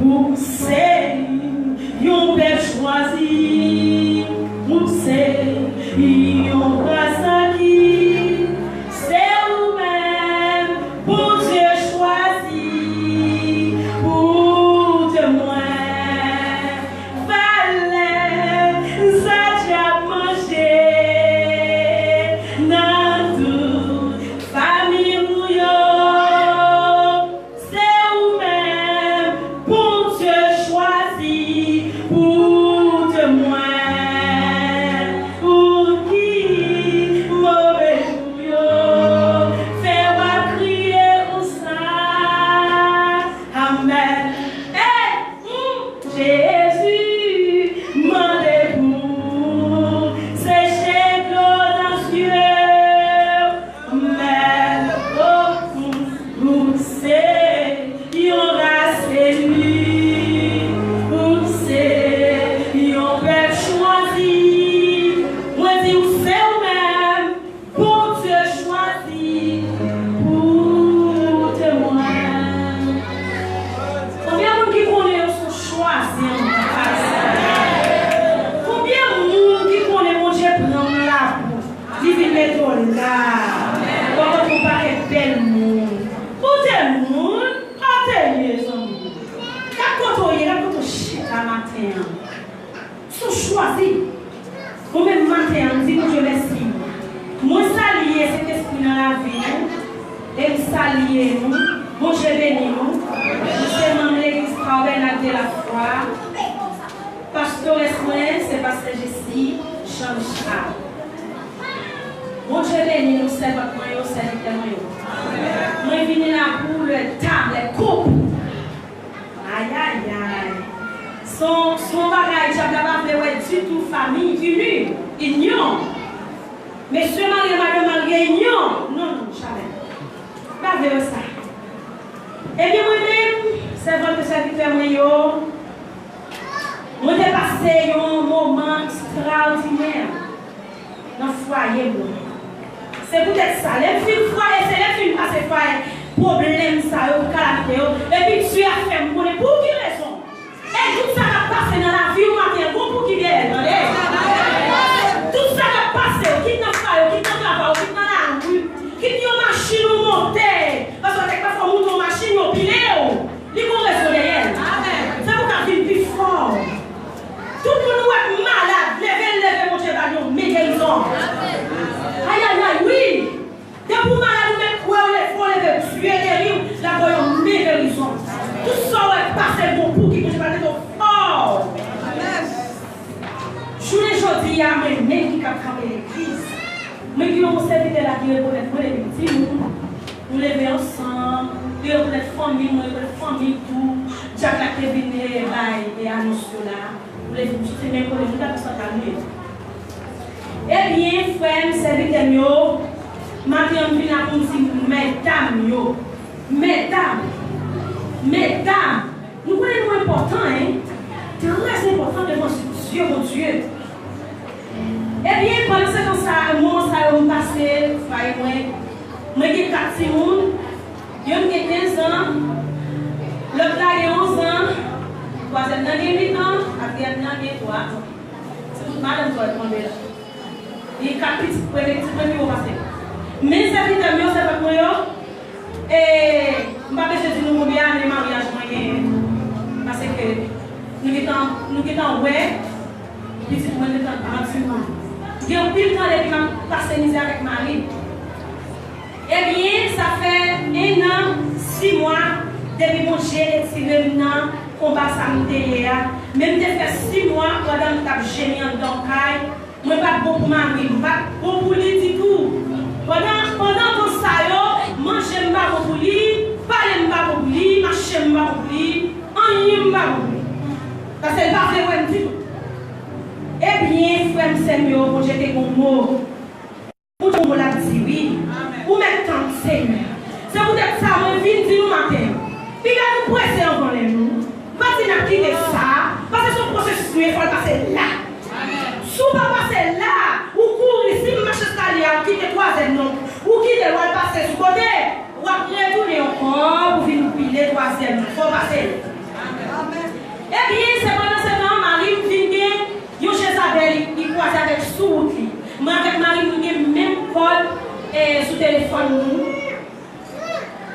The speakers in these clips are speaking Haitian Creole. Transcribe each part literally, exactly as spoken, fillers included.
Ou se yon pèp chwazi, ou se yon ras ki, se ou menm Bondye chwazi pou te mwen. Valè sa djab manje nan tout fanmi nou yo. Se ou menm Bondye chwazi pou te mwen. Ou ki move pou yo fè w ap kriye konsa. Amèn. Hey! Jezi mande pou seche dlo nan zye. Men, oh, ou se yon ras eli, ou se yon pèp chwazi. Mwen di ou se ou menm Bondye chwazi pou te mwen. Konbyen moun ki konnen yo se chwazi an Kris? Konbyen moun ki konnen Bondye pran w nan lakou, li vin mete w la? W ap rankontre yon pakèt bèl moun. Pou te moun, atelier zanmi. Gad kote w ye, gad kote w chita maten an. Sou chwazi. Ou menm maten an, m di Bondye mèsi. Mwen salye Sentespri nan lavi nou. E m salye nou. Bondye beni nou. Nou se manm legliz Tabernacle de la Foi. Pastores mwen, se pastè Jessie Jean Richard. Bondye beni nou, sèvant mwen yo, sèvitè mwen yo. Mwen vini la pou le table, koup. Ayayay. Se yon, se yon bagay dyab la pa vle wè ditou, fanmi ini, inyon. Mesye marye, madanm marye, inyon. Non, non, jamè. Pa vle wè sa. Ebyen, mwen menm, sèvant e sèvitè mwen yo, mwen te pase yon moman ekstraòdinè nan fwaye mwen. Se poutèt sa, lè m fin fwaye, se lè m fin pase fwaye, pwoblèm sa yo, kalamite yo, epi Dye ap fè m konnen pou ki rezon. E tout sa k ap pase nan lavi w maten an, gon pou ki dèyè l, tande. Tout sa k ap pase w, kit nan fwaye w, kit nan travay w, kit nan lari, kit yon machin ou monte, paske kèk pafwa w monte yon machin, yo pile w. Li gon rezon dèyè l. Amèn. Se pou w ka vin pi fò. Tout moun ou wè k malad, leve l, leve, Bondye ba l yon men gerizon. Ayayay, wi. Depi w malad, ou mèt kwè, w leve, w leve, Dye geri w, l ap ba w yon men gerizon. Tout sa w wè k pase, gon pou ki Bondye pa mete w fò. Jounen jodi a, mwen menm ki k ap kanpe legliz, mwen gen yon sèvitè la ki rekonèt mwen depi m timoun. Nou leve ansanm, li rekonèt fanmi m, mwen rekonèt fanmi l tou. Dyak la te vin, e, bay, e, anons yo la. Nou leve, nou soti menm kote, nou t ap nan santral nou ye. Ebyen, frè m, sèvitè m yo, maten an m vin la pou m di medam yo, medam, medam, nou konnen nou enpòtan, en, trè enpòtan devan Dye, Bondye. Ebyen, pandan se tan sa, moman sa yo m pase, fwaye mwen, mwen gen kat timoun, yonn gen kenz an, lòt la gen onz an, twazyèm nan gen uit an, katriyèm nan gen twa an. Se tout madanm sa yo tonbe la. Li kat pitit, premye pitit mwen pi wo pase. Men sèvitè m yo, sèvant mwen yo, e m pa bezwen di nou konbyen ane maryaj mwen genyen. Paske nou gentan, nou gentan wè pitit mwen gentan grandi. Gen anpil tan depi m ap pase mizè avèk mari m. Ebyen, sa fè en an, sis mwa depi Bondye retire m nan konba sa m te ye a. Men m te fè sis mwa pandan m t ap jemi anndan yon kay. Mwen pa t bon pou mari m, m pa t bon pou li ditou. Pandan, pandan tan sa yo, manje m pa bon pou li, pale m pa bon pou li, mache m pa bon pou li, anyen m pa bon pou li. Paske l pa vle wè m ditou. Ebyen, frè m, sè m yo, Bondye te gon mo. Bondye gon mo l ap di wi. Ou mèt tann Senyè. Se poutèt sa mwen vin di nou maten an. Piga nou prese anvan lè nou. M pa di n ap kite sa, paske se yon pwosesis nou ye, fò l pase la. Si w pa pase la, ou kouri, si m mache eskalye a, ou kite twazyèm nan, ou kite l, w al pase sou kote, w ap retounen ankò pou vin pile twazyèm nan. Fò w pase la. E sou telefòn nou.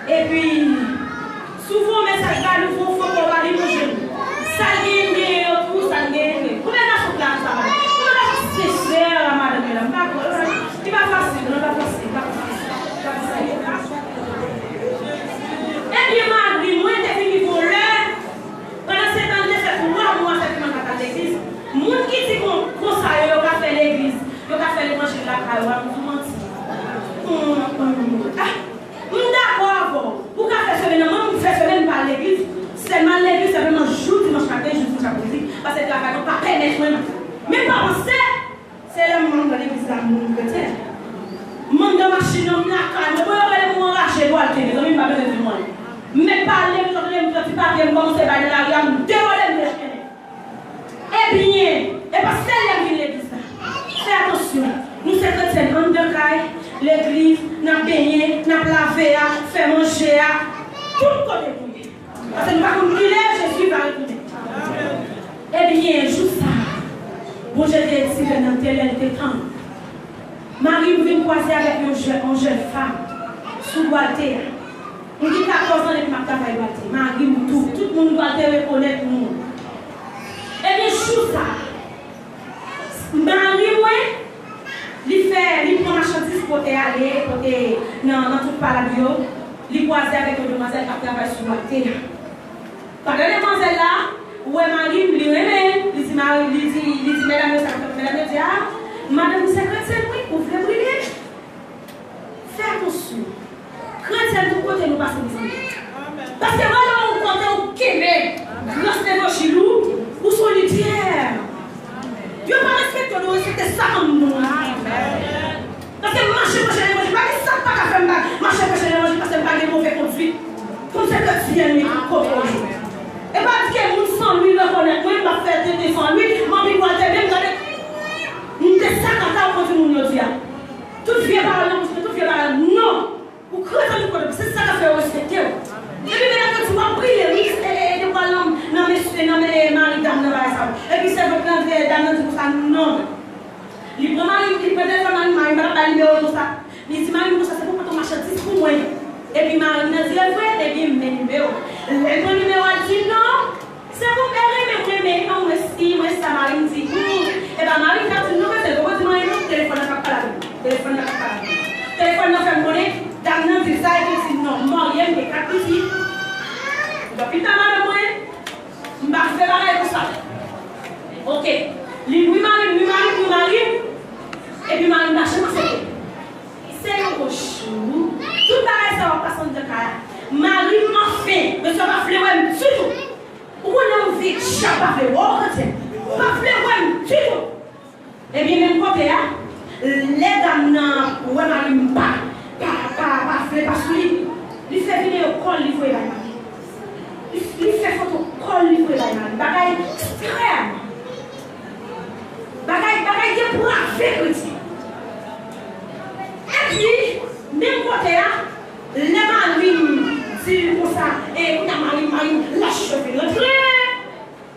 Epi, si w voye yon mesaj ba nou, voye yon foto ba li, nou jwenn. Sa l genyen, l genyen yo tou, sa l genyen, l genyen. Konbyen gason k la sa, madanm? Konbyen gason sensè a, madanm yo la? M pa kwè, li pa fasil, non, li pa fasil, li pa fasil. Li pa fasil. Ebyen, mari mwen te vin rive yon lè, pandan se tan, li te fè twa mwa sèlman l pa t al legliz. Moun ki di kon, konsa yo, yo ka fè legliz, yo ka fè levanjil lakay yo a, m di w manti. Hum, hum. Ah, m dakò avè w. Ou ka fè semèn nan, mwen, m fè semèn m pa al legliz. Sèlman al legliz, senpleman jou dimanch maten, jou dimanch apremidi. Paske travay mwen pa pèmèt mwen. Men pa panse, se lè m anndan legliz la, m vin kretyen. M anndan machin nan, m lakay mwen. Bon, yo rele m anraje, bò al kenbe. Zanmi m pa bezwen di mwen. M mèt pa al legliz, yo rele m pran ti papye, m kòmanse bay nan lari a, m devole, m dechennen. Ebyen, e pa sèl lè m vin legliz la. Fè atansyon. Nou se kretyen anndan kay, legliz, n ap benyen, n ap lave a, fè manje a, tout kote nou ye. Paske nou pa konn kilè Jezi va retounen. Ebyen, jou sa a, Bondye te etire nan tèlèl te tann. Mari m vin kwaze avèk yon jèn, yon jèn fanm sou Dwaltè a. M gen katòz an depi m ap travay Dwaltè. Mari m tou, tout moun Dwaltè rekonèt nou. Ebyen, jou sa, mari mwen, li fè, li pran machandiz pote ale, pote nan, nan tout palad yo. Li kwaze avèk yon demwazèl k ap travay sou Dwaltè a. Pandan demwazèl la wè mari m, li renmen l, li di mari, li di, li di medam yo sa, medam yo di, a, madanm ou se kretyèn, wi, ou vle brile? Fè atansyon. Kretyèn tout kote nou pase, mezanmi. Paske wè lè yon kote ou kenbe gras levanjil ou, ou se yon lidè. Yo pa respekte w, nou respekte sa kòm nou. Paske m mache preche levanjil, pa gen sa k pa ka fè m pa mache preche levanjil paske m pa gen move kondwit. Kòm se kretyèn li tout kote w ye. E pa di ke moun san lwi rekonèt mwen, m ap fè tenten san lwi, m anvi pral tenten, m gade. M te sakata w konn di moun yo di a. Tout vye pawòl nan bouch mwen, tout vye bagay, non! Ou kretyen tout kote, se sa k ap fè yo respekte w. Epi medam yo di w ap brile, wi, e, e, e, depi w al nan, nan mesye, nan, e, mari dam nan bagay sa yo. Epi sèvant lan, e, dam nan di konsa, non. Li pran mari, li pran telefòn mari, mari pa t ap bay nimewo l konsa. Li di mari m konsa, se pou w pote yon machandiz pou mwen. Epi mari m nan di l vre, ebyen men nimewo. Lè l pran nimewo a, l di non. Se pou m renmen, m renmen, anmwes, anmwes sa mari m di, hmm, e pa mari m k ap di m non, paske l poko di m anyen non, telefòn nan k ap pale avè m. Telefòn nan k ap pale avè m. Telefòn nan fè m konnen, dam nan di l sa, epi l di non, m marye, m gen kat pitit. M pa pita madanm mwen, m pa fè bagay konsa. Oke. Li wi mari m, wi mari m, wi mari m. Epi mari m pa janm aksepte. Se yon jou, tout bagay sa yo ap pase anndan kay la. Mari m anfen, mesye pa vle wè m ditou. Ou konnen yon vye djab pa vle wè w, kretyen. Pa vle wè m ditou. Ebyen, menm kote a, lè dam nan wè mari m pa, pa, pa, pa vle pa sou li, li fè videyo kòl li voye bay mari. Li, li fè foto kòl li voye bay mari. Bagay ekstrèm. Bagay, bagay deprave, kretyen. Epi, menm kote a, lè mari m di l konsa, e kounye a mari m, mari m, lach yo vin rantre.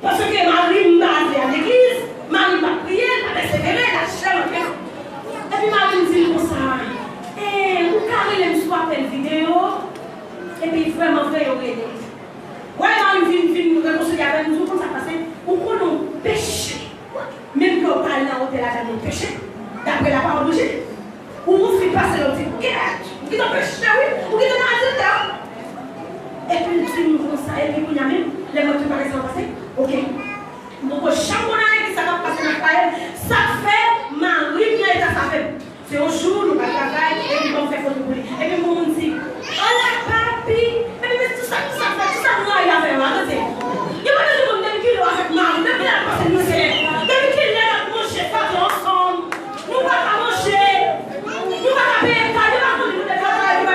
Paske mari m pa vle al legliz, mari m pa priye, l pa pèsevere, lach yo rantre. Epi mari m di l konsa, e, ou ka rele m sou apèl videyo, epi vrèman vre yo rele. Wè, mari m vin, vin rekonsilye avè m, m di w konn sa k pase, ou konnen yon peche. Menm ke w pa al nan otèl a gade yon peche, daprè lapawòl de Dye. Ou, ou fin pase la, ou di, gèt, ou gentan peche, wi, ou gentan nan adiltè. Epi l di m konsa, epi kounye a menm, lè m wè tout bagay sa yo pase, oke. M poko janm konn nan legliz sa k ap pase nan kay la. Sa k fè mari m nan eta sa avè m. Se yon jou, nou pa travay, epi bon, m fè foto pou li. Epi moun moun di, ala papi, epi men tout sa, tout sa, tout sa nou rayi avè yo a, tande. Yo pa bezwen konn depi kilè w avèk mari, depi lè l ap pase nou se, depi kilè n ap manje fato ansanm, nou pa ka manje, nou pa ka peye kay, yo pa konnen nou te travay, nou pa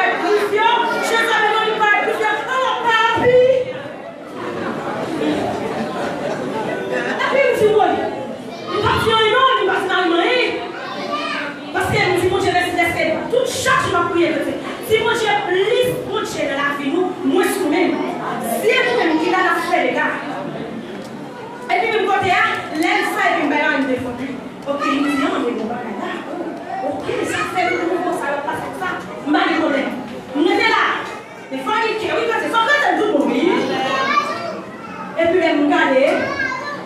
Epi lè m gade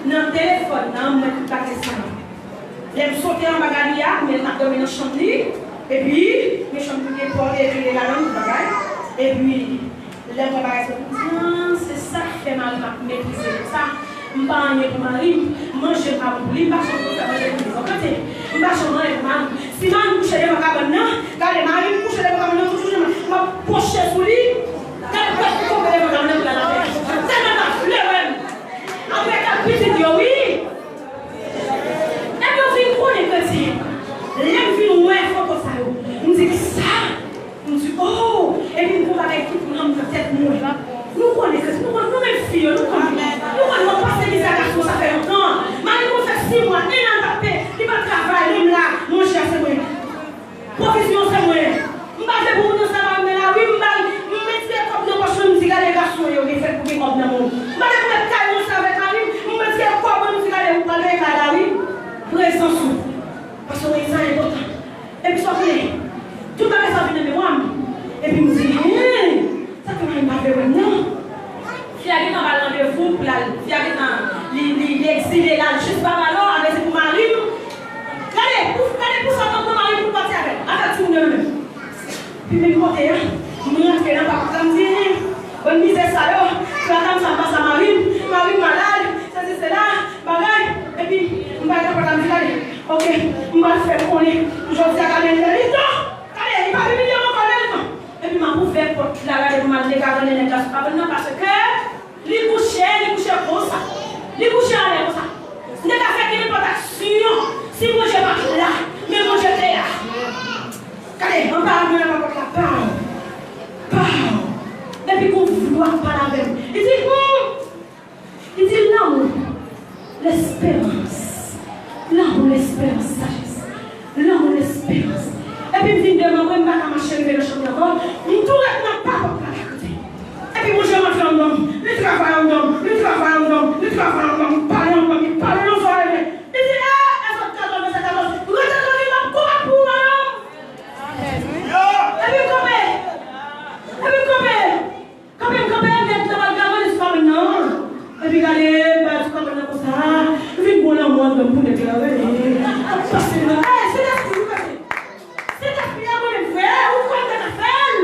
nan telefòn nan, m wè tout bagay sa. Lè m sote anba galya, men l t ap dòmi nan chanm li. Epi, men chanm li gen pòt epi ladan l, tout bagay. Epi, lè m wè bagay sa, m di, ah, se sa k fè mari m ap meprize m sa. M pa anyen pou mari m, manje m pa bon pou li, m pa janm konn fè manje pou li. Bon, kote, m pa janm anyen pou mari m. Si mari m kouche devan kabann nan, gade mari m kouche devan kabann nan, tout jounen m ap pwoche sou li. Gade pwèt ki tonbe devan kabann nan pou l al atè. Tèlman l pa vle wè m. Apre kèk pitit yo, wi. Epi yo vin konnen kretyen. Lè m vin wè foto sa yo, m di, kisa? M di, oh! Epi m gon bagay ki pran m nan tèt mwen. Nou konnen kretyen, nou konnen, nou menm fi yo, nou konnen. Nou konnen nou pase mizè gason sa fè lontan. Mari m konn fè sis mwa, en an l pa t pe, li pa t travay, menm la, manje a se mwen. Pwovizyon se mwen. M pa vle pou moun nan sa pa men lari, m ba l, m retire kòb nan pòch mwen, m di, gade gason yo gen fèt pou gen kòb nan men w. M pa vle pou mèt kay mwen sa avèk mari m, m retire kòb mwen, m di, gade ou pral peye kay la wi. Prezans ou. Paske wi, sa enpòtan. Epi sa w konnen, tout bagay sa vin nan memwa m. Epi m di, hen! Sa k fè mari m pa vle wè m nan? Fi a gentan ba l randevou pou l al, fi a gentan, li, li, li egzile, l al jis Babalò, avèti pou mari m. Gade, pou, gade pou sa m ap pran mari m pou l pati avè l, avèk timoun yo nan men m. Pi menm kote a, m rantre nan papòt la, m di, hen, bann mizè sa yo, traka m sa m pase a mari m, mari m malad, sesi sela, bagay, epi m pale papòt la, m di, gade, oke, m pral fè l konnen, jodi a gade l lè li tan, gade, li pa vin li ankò lè li tan. Epi m ap ouvè pòt la, gade pou m al degaranne nèg la sou kabann nan, paske li kouche, li kouche konsa. Li kouche anlè konsa. M te ka fè ki nenpòt aksyon. Si Bondye pa t la, men Bondye te la. Gade, anba mwen nan papòt la, paw, paw. Epi gon vwa k pale avè m. Li di, hmm, Li di, lanmou, lesperans. Lanmou, lesperans, sajès. Lanmou, lesperans. Epi m vin demanbre, m pa ka mache rive nan chanm nan ankò. M tou ret nan papòt la akote. Epi Bondye rantre anndan m. Li travay anndan m. Li travay anndan m. Li travay anndan m. Li pale anndan m. Li pale nan zòrèy mwen. Li di, eh, Egzòd katòz, vèsè katòz. Rete nan li, m ap konbat pou ou, madanm. Epi m kanpe. Epi m kanpe. Kanpe m kanpe, nèg la pral gagann esklav nan. Epi gade, m bay ti kanpe nan konsa. M vin gon lanmou anndan m pou nèg la, wi. Pase nan, ey, Sentespri, wi, pase. Sentespri a mwen menm, frè, ou kwè m ta ka fè l?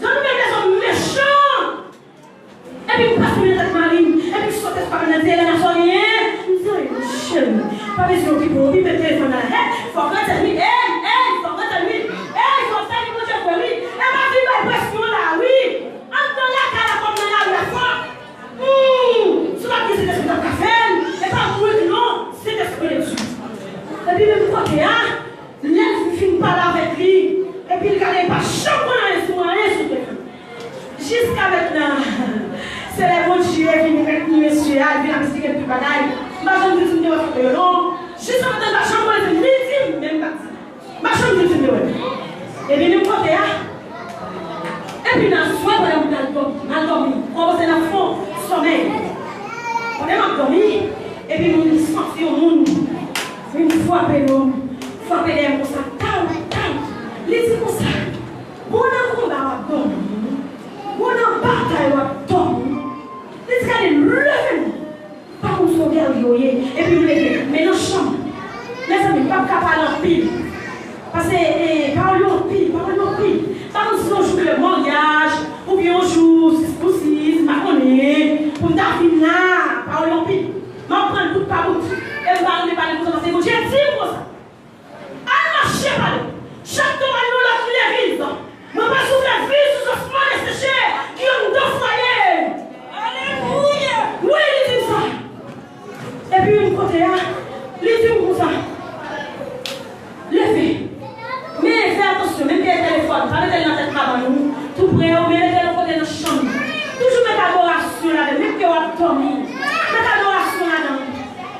Jan nou gen lèzòm mechan. Epi m pase nan tèt mari m, epi m sote sou kabann nan, di, Elena, sa w genyen? M di, anyen, cheri. Pa bezwen okipe w, okipe telefòn nan la. Hey, fòk rete, wi. Hey, hey, fòk rete, wi. Hey, fòk sèvi Bondye vre, wi. E pa vin bay presyon la, wi. Anndan lakay la kòm nan lari a fò. Hmm, si w pa t gen Sentespri, w t ap ka fè l. E pa mwen ki non, Sentespri de Dye. Epi menm kote a, lè l fin pale avèk li, epi l gade, l pa janm konn anyen sou mwen, anyen sou mwen. Jiska mentnan, se lè Bondye vin rèt ni mesye a, l vin ap esplike m tout bagay. M pa janm di l si m te wè foto yo non. Jiska mentnan, l pa janm konn di m, li di m, men m pa di. M pa janm di l si m te wè l. Epi menm kote a, epi nan swen pandan m al dòmi, m al dòmi, kòmanse nan fon sòmèy. Pandan m ap dòmi, epi m santi yon moun vin frape do m, frape dèyè m konsa, taw, taw. Li di konsa, bon nan konba w ap dòmi, bon nan batay w ap dòmi. Li di gade, leve non. Pa konn si w geri yo ye, epi m leve, men nan chanm. Mezanmi, m p ap ka pale anpil. Paske, e, pawòl yo anpil, pawòl yo anpil. Pa konn si yon jou ke maryaj, oubyen yon jou sis pou sis, m pa konnen, pou m ta vin la, pawòl yo anpil. M ap pran l bout pa bout. E m pa renmen pale konsa, paske Bondye di m konsa. Al mache pale. Chak tan w al nan lòt legliz, mwen pral soufle vi sou zòsman deseche ki anndan fwaye. Alelouya! Wi, li di m sa. Epi menm kote a, li di m konsa, leve. Men fè atansyon, men peye telefòn, pa mete l nan tèt kabann ou, tou pre w, men mete l yon kote nan chanm. Toujou met adorasyon ladan l, menm ke w ap dòmi. Met adorasyon ladan l.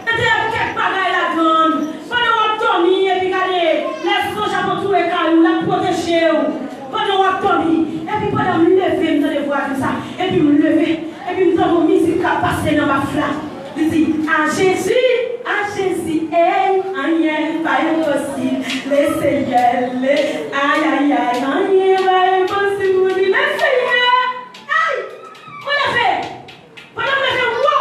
Mete kèk bagay ladan l. Pandan w ap dòmi, epi gade, lè zanj ap antoure kay ou, l ap pwoteje w. Pandan w ap dòmi. Epi pandan m leve, m tande vwa di m sa. Epi m leve, epi m tande yon mizik k ap pase nan baf la. Li di, a Jezi, a Jezi, ey, anyen pa enposib. Le Seyè, le, ay, ay, ay, anyen pa enposib pou li, le Seyè. Ay! Mwen leve! Pandan m leve, m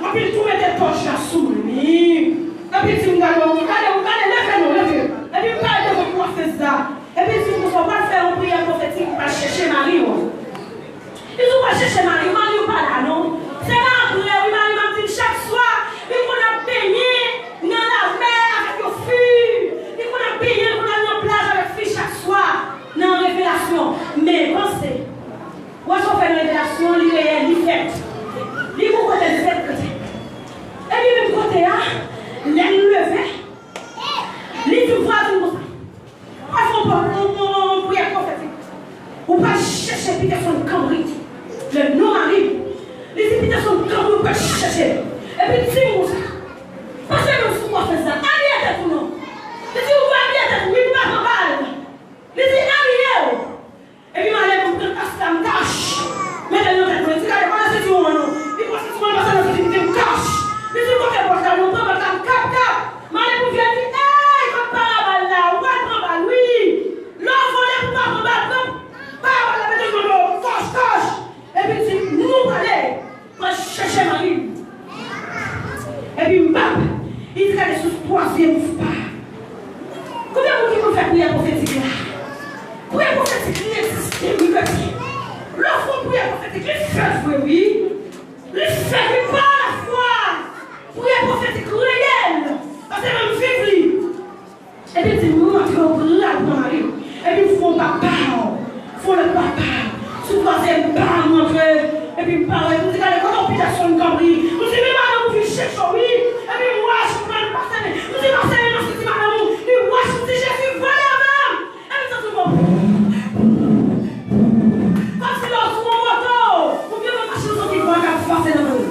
Epi l tou mete tòch la sou li. Epi l di m, "Gade w, gade w, gade, leve non, leve." Epi m pale devan kwafez la. Epi l di m, "Konsa, w pral fè yon priyè pwofetik, ou pral chèche mari w." Li di, "Ou pral chèche mari w, mari w pa la non." Se nan apre, wi, mari m ap di m chak swa, li konn ap benyen nan lamè avèk yon fi. Li konn ap benyen, li konn al nan plaj avèk fi chak swa nan revelasyon. Men panse, wè sa w fè nan revelasyon, li reyèl, li fèt. Li gon kote l fèt, kote. Epi menm kote a, lè m leve, li di m, vwa di m konsa. Pral fè yon, yon, yon, yon priyè pwofetik. Ou pral chèche Peterson Cambry. Le non mari m. Li di Peterson Cambry, ou pral chèche. Epi l di m konsa. Pase men w sou kwafez la. Abiye tèt ou non. Li di ou dwe abiye tèt ou. Wi, m pa pran bal. Li di abiye w. Epi m ale pou m pran kas la, m kach. Mete l nan tèt mwen. Li di gade, pa nan sentiwon an non. Li pran sentiwon, li pase nan sentiwon, li di m kach. Li di kote bòt la non, pran bòt la, m kap, kap. M ale pou m vin di, ey, kot parabal la, ou pral pran bal, wi. Lè w vole pou pa pran bal, pran parabal la, mete l nan men w, kòch, kòch. Epi l di, nou prale. Mwen chèche mari m. Epi m p ap, li di gade sou twazyèm fwa. Konbyen moun ki konn fè priyè pwofetik la? Priyè pwofetik li egziste, wi, mèsi. Lè w fè priyè pwofetik, li fèt vre, wi. Li fèt, wi, pa lafwa. Priyè pwofetik reyèl. Paske mwen m viv li. Epi l di m, "Montre w pral pran mari w." Epi m fè yon pa pa w, fè yon lòt pa pa w. Sou twazyèm pa a, m antre. Epi m parèt, m di, "Gade, kote w Peterson Cambry?" M di, "Men madanm ou vin chèche w, wi." Epi m wè jou pral pase, men m di, "Pase men nan senti madanm ou." Li wè jou, m di, "Jezi, vole avè m." Epi m santi yon kòmsi lè w sou yon moto, oubyen yon machin, w santi van k ap pase nan do w.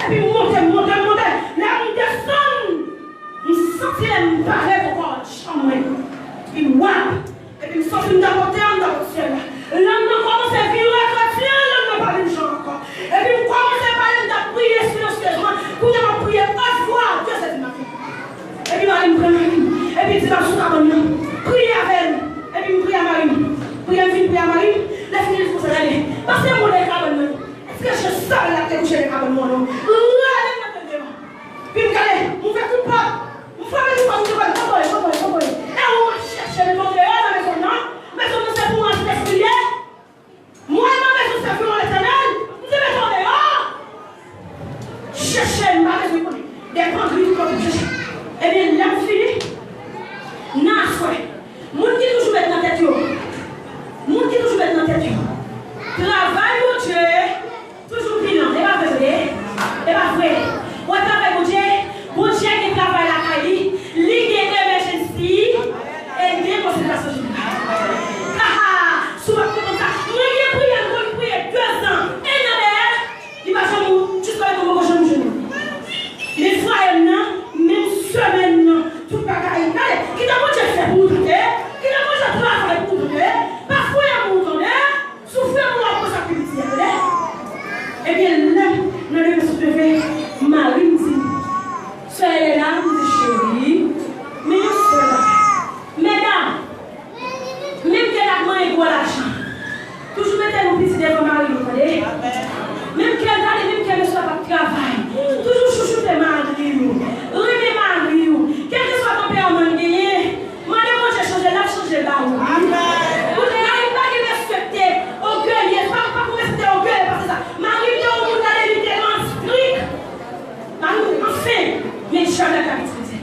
Epi m monte, m monte, m monte. Lè m desann, m santi lè m parèt ankò nan chanm mwen. Epi m wè, epi m santi m ta pote, m ta pote syèl la. Lanm nan kòmanse vire kretyen, lanm nan pa vin jan ankò. Epi m kòmanse pale, m t ap priye silansyezman. Kounye a m ap priye òtvwa a de zè di maten. Epi mari m pran mari m, epi l di m al sou kabann nan. Priye avè l. Epi m priye a mari m. Priye m fin priye a mari m. Lè fini l di konsa, gade, pase m wè lè kabann nan. Èske je sa l ap te kouche nan kabann mwen non? Rale m nan tande m. Epi m gade, m ouvè tout pòt. M frape tout pòt, m di, "Bòbòy, bòbòy, bòbòy." E ou m ap chèche, m tonbe deyò nan mezon nan. Mezon nan se pou anj lespri ye. Mwen nan mezon sèvi w Letènèl, m di, "Mete w deyò." Chèche, m pa bezwen konnen. Depi antre tout kote m chèche. Ebyen, lè m fini, nan aswè, moun ki toujou met nan tèt yo, moun ki toujou met nan tèt yo, travay Bondye toujou pi lan. E pa vre, tande? E pa vre. Ou wè travay Bondye, Bondye gen travay lakay li, li gen emergency, e li gen konsiltasyon jeneral. Haha, si w pa t konprann sa, mwen gen priyè m konn priye dezan, en an dèyè, li pa janm, jiskaprezan m poko janm jwenn li. Men fwaye m nan, menm semèn nan, tout bagay. Gade, kite Bondye fè pou ou tande, kite Bondye travay pou ou tande, pa fouye pou ou tande. Soufri pou w ap konsa pi piti a, tande. Ebyen, lè m nan demen sou leve, mari m di m, "Sè Elena," m di, "Cheri, men yon sèl bagay. Medam, menm ke n ap manyen gwo lajan, toujou mete nou piti devan mari nou, tande. Menm ke, gade, menm ke mesye a p ap travay, toujou chouchoute mari w, renmen mari w, kèlkeswa tanperaman l genyen." Mande Bondye chanje, l ap chanje ba ou. Amèn. Pou mari m pa gen mesye ki te ògeye, pa, pa pou mesye te ògeye pase sa. Mari m te yon moun, gade, li telman strik. Mari m, anfen, men djab la ka piti piti.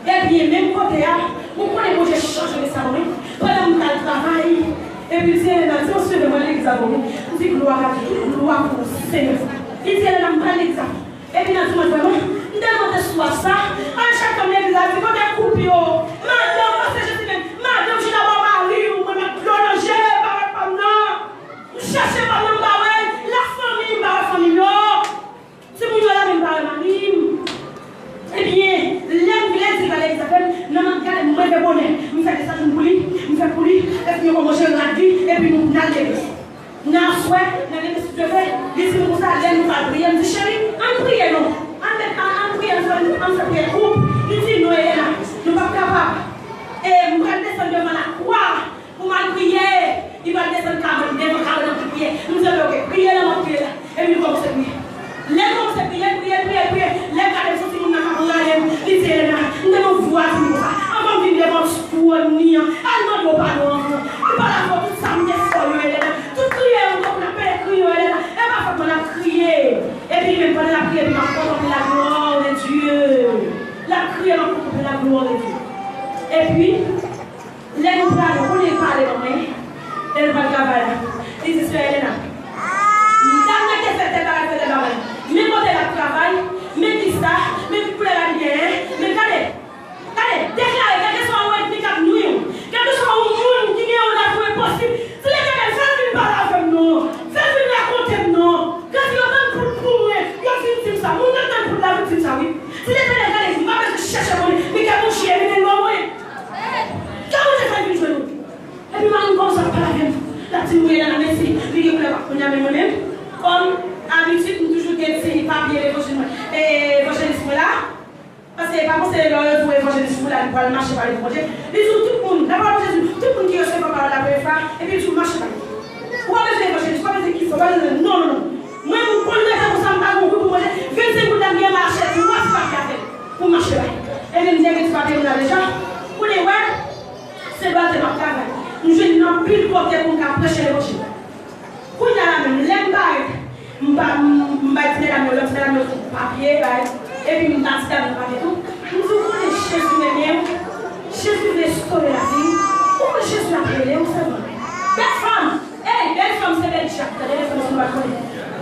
Ebyen, menm kote a, ou konnen Bondye chanje mesye a, wi. Pandan m pral travay, epi l di, "Elena, di yon sou leve, mwen legliz avè w." M di, "Glwa a Dye, glwa pou ou, Senyè." Li di, "Elena, m pral legliz avè w." Epi nan dimanch vrèman, m tèlman te swaf sa, a chak tan m legliz la, di, "Kote koup yo? Madanm, pase Jezi menm, madanm, jis dabò mari w, mwen met dlo nan je, pa wè pa m nan. M chèche pa m nan, m pa wè l, lafanmi, m pa wè fanmi m yo. Timoun yo la, men m pa wè mari m." Ebyen, lè m vle di l pa legliz avè m, nan m ap gade, m leve bonè, m fè desajounen pou li, m fè pou li, epi yo kòmanse rad li, epi nou, n al legliz. Nan aswè, nan demen sou leve, li di m konsa, lè nou pral priye, m di, "Cheri, ann priye non. Ann met, ann, ann priye, ann fè, ann fè priyè gwoup." Li di, "Non, Elena, nou p ap kapab. E m pral desann devan lakwa pou m al priye." Li pral desann kabann, devan kabann nan pou priye. M di, "Oke, oke, priye la, m ap priye la." Epi li kòmanse priye. Lè l kòmanse priye, priye, priye, Pandan l ap kriye, epi m ap kontanple la gloire de Dieu. L ap kriye, m ap kontanple la gloire de Dieu. Epi, lè nou prale, ou konnen l pale ban mwen, lè nou pral travay la. Li di, Sè Elena, dam nan te fè tèl bagay, fè tèl bagay. Men kote l ap travay, men kisa, men ki koulè l ap genyen, men gade. Gade, deklare, kèlkeswa yon ènmi k ap nwi w, kèlkeswa yon moun ki gen yon lavi w enposib, di Letènèl, fè l vin pale avè m non, fè l vin rakonte m non. Gade, yo tann poud pou mwen, yo vin di m sa. Moun nan tann poud la vin di m sa, wi. Di Letènèl, gade, m pa bezwen chèche konnen, men kè Bondye elimine l ban mwen. Kè Bondye fè l vin jwenn ou. Epi mari m kòmanse ap pale avè m. L ap di m, wi, Elena, mèsi. Li gen koulè pa kounye a, men mwen menm, kòm abitid, m toujou gen ti papye levanjil mwen, e, evanjelis mwen la. Paske pa panse lè yo di w evanjelis ou la, li pral mache pale pou Bondye. Li di w tout moun, lapawòl Bondye di w, tout moun ki resevwa pawòl la premye fwa, epi l di w mache pale. Ou pa bezwen evanjelis, ou pa bezwen kisa, ou pa bezwen, non, non, non. Mwen, m konn rete konsa, m pa gon gou pou Bondye. Vennsenk goud la, m gen mache, twa ti papye avè l pou mache pale. Ebyen, m di, ebyen, ti papye m la deja. Kounye a, wè, se dwate m ap travay. M jwenn anpil kote pou m ka preche levanjil. Kounye a la menm, lè m parèt, m ba, m, m bay ti medam yo, lòt ti medam yo tout papye, bay, epi m ba ti dam yo papye tou. M di, ou konnen Jezi renmen w, Jezi vle restore lavi w, ou konnen Jezi ap rele w sèlman. Bèl fanm, ey, bèl fanm se bèl dyab, tande bèl fanm si nou pa t konnen.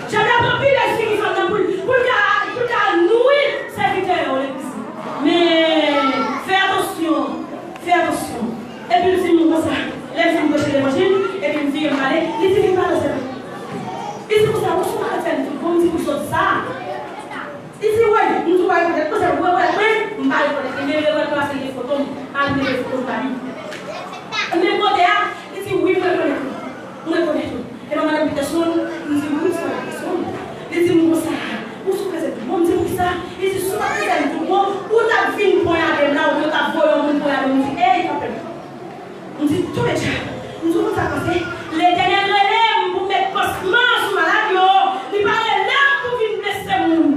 Dyab la pran pi bèl figi fanm nan pou l, pou l ka, pou l ka nwi sèvitè yo legliz. Men, fè atansyon. Fè atansyon. Epi l di m konsa, lè m fin preche levanjil, epi m vire m ale, li di, vin pale avè m. Li di konsa, ou sou malad fè m di, bon, m di, pou sòt sa. Li di, wi, m di, w pa rekonèt, konsa, ou rekonèt mwen, m pa rekonèt li, men m rekonèt paske l gen foto m, al mete foto m ba li. Menm kote a, li di, wi, m rekonèt ou, m rekonèt ou. E pa madanm Peterson, m di, wi, se madanm Peterson. Li di m konsa, ou sou prezèv tou bon, m di, poukisa? Li di, si w pa t prezèv tou bon, ou t ap vin ponyade m la, oubyen w t ap voye yon moun ponyade m. M di, ey, kanpe. M di, tonbe dyab. M di, ou konn sa k pase? Letènèl rele m pou m met pansman sou malad yo. Li pa rele m pou vin blese moun.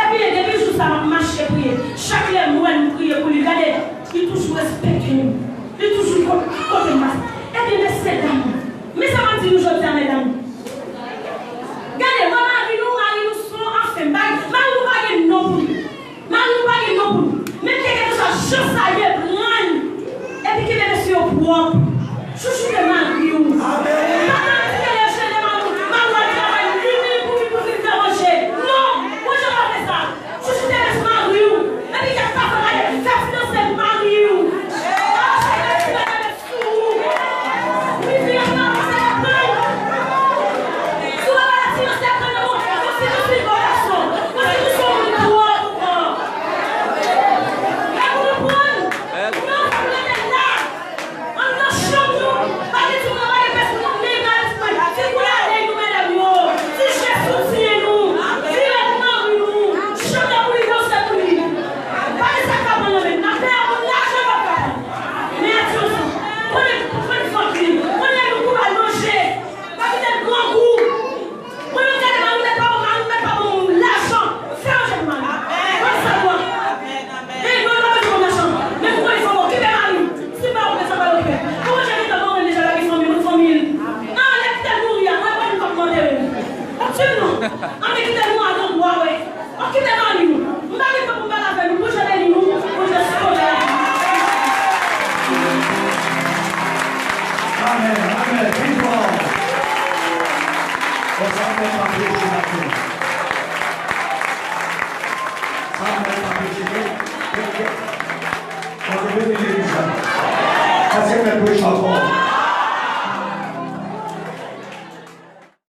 Epi, depi jou sa, m ap mache priye. Chak lè m wè l, m priye pou li. Gade, li toujou respekte m. Li toujou ko-, kote m pase. Ebyen, mesye dam, men sa m ap di nou jodi a, medam. Gade, wè mari nou, mari nou se yon anfen, mari nou pa gen non pou li. Mari nou pa gen non pou li. Men kèlkeswa jan sa ye, pran l. Epi kenbe mesye yo pwòp. Chouchoute mari w. Pa nan di ke lè jene mari w, mari w al travay, li vini pou vin, pou vin fè manje. Non, Bondye pa vle sa. Chouchoute mari w. Epi kèk papa gade, fè finanse mari w. Fè finanse mari w. Men atansyon, konnen, konnen fòk li, konnen nou kou al manje, pa kite l grangou. Mwen menm gade mari m, mèt pa ban, mari m mèt pa ban m lajan, fè manje pou mari m. Konn sa dwa. E mwen pa bezwen konn lajan, men pou konnen fòk okipe mari m. Si m pa okipe, sa pa okipe. Pou manje gentan ban mwen deja lage fanmi, mwen fanmi l. An, lè kite l mouri a, mwen pa vin kòk mande l. Di m non. An, men kite l mouri a, non, dwa, wè. Okipe mari nou. M pa gen tan pou m pale avè nou. Bondye beni nou. Bondye sipòte nou. Amèn, amèn. Viktwa. Bon, sa mèt pa preche maten. Sa mèt pa preche. Bondye beni legliz la. Sa se mèt preche ankò.